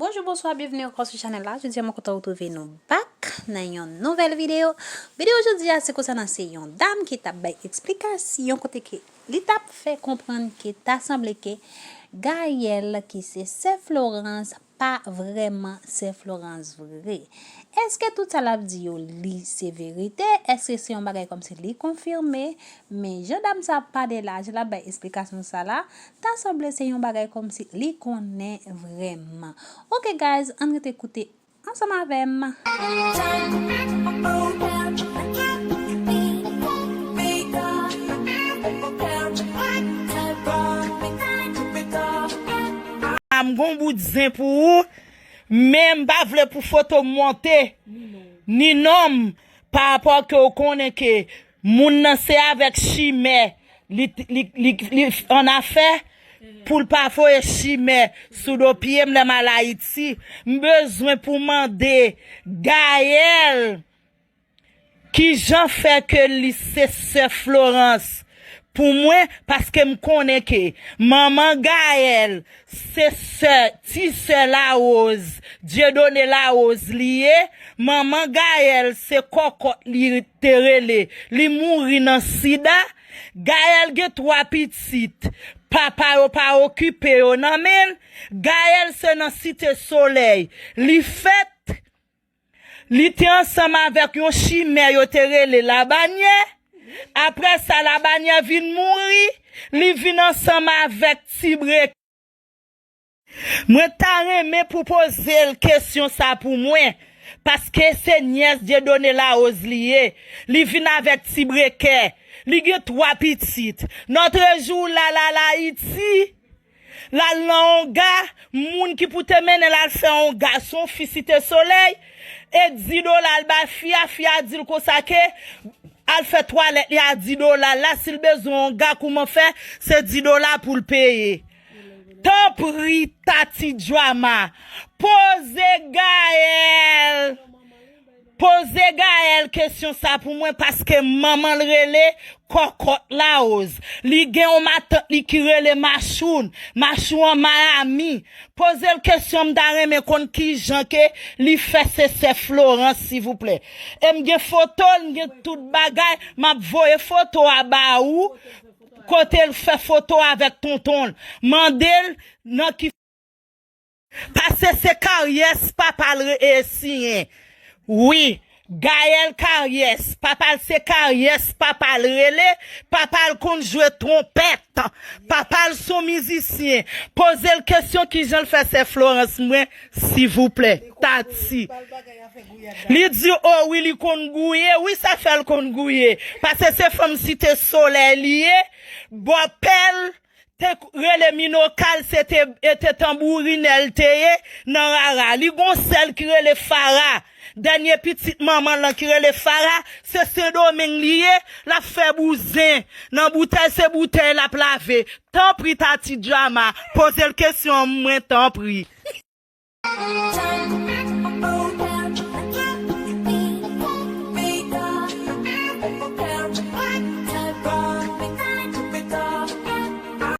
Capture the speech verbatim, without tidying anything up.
Bonjou, bonswa, byenveni ankò sou chanèl la. Jodi a, mwen kontan retwouve nou back nan yon nouvèl videyo. Videyo jodi a, se konsènan se yon dam ki t ap bay eksplikasyon kote ke li t ap fè konprann ke ta sanble ke Gaëlle, ki se sè Florence, pa vrèman sè Florence vre. Èske tout sa l ap di yo, li se verite? Èske se yon bagay kòmsi li konfime? Men jan dam sa ap pale la, jan l ap bay eksplikasyon sa la, ta sanble se yon bagay kòmsi li konnen vrèman. Ok, guys, ann rete koute ansanm avè m. M gon bout zen pou ou, men m pa vle pou foto m monte, ni non m, pa rapò ke w konnen ke moun nan se avèk chimè li, li, li, li annafè, pou l pa voye chimè sou do pye m lè m al Ayiti. M bezwen pou mande Gaëlle kijan fè ke li se sè Florence pou mwen, paske m konnen ke manman Gaëlle se sè, ti sè Larose, Dieudonné Larose li ye. Manman Gaëlle se kòkòt li te rele. Li mouri nan sida. Gaëlle gen twa pitit. Papa yo pa okipe yo nan men l. Gaëlle se nan Site Solèy li fèt. Li te ansanm avèk yon chimè yo te rele Labanyè. Apre sa, Labanyè vin mouri. Li vin ansanm avèk Ti Brek. Mwen ta renmen pou poze l kesyon sa pou mwen, paske se nyès Dieudonné Larose li ye. Li vin avèk Ti Brekè. Li gen twa pitit. Notre jour la, l al Ayiti, l al nan onga, moun ki pou te mennen l al fè onga, se yon fi Site Solèy, e di dola l bay fi a, fi a di l konsa ke al fè twalèt li a di dola la, si l bezwen onga, kouman fè, se di dola pou l peye. Tanpri, Tati Drama, poze Gaëlle, poze Gaëlle kesyon sa pou mwen, paske manman l rele Kòkòt Larose. Li gen yon matant li ki rele Machoun, Machou an Miami. Poze l kesyon, m ta renmen konn kijan ke li fè se sè Florence, silvouplè. E m gen foto l, m gen tout bagay, m ap voye foto a ba ou, kote l fè foto avèk tonton l. Mande l nan ki. Paske se Karyès papa l re-, e siyen. Wi, Gaëlle Karyès. Papa l se Karyès, papa l rele, papa l konn jwe twonpèt. Papa l se yon mizisyen. Poze l kesyon kijan l fè sè Florence mwen, silvouplè. Tati. Li di, o wi, li konn gouye. Wi, sa fè l konn gouye. Paske se fanm Site Solèy li ye. Bòpè l te k-, rele Minokal, se te, e te tanbourinè l te ye nan Rara. Li gon sè l ki rele Fara. Dènye pitit manman l lan ki rele Fara, se Sendomeng li ye, l ap fè bouzen. Nan boutèy, se boutèy l ap lave. Tanpri, Tati Drama, poze l kesyon an mwen, tanpri.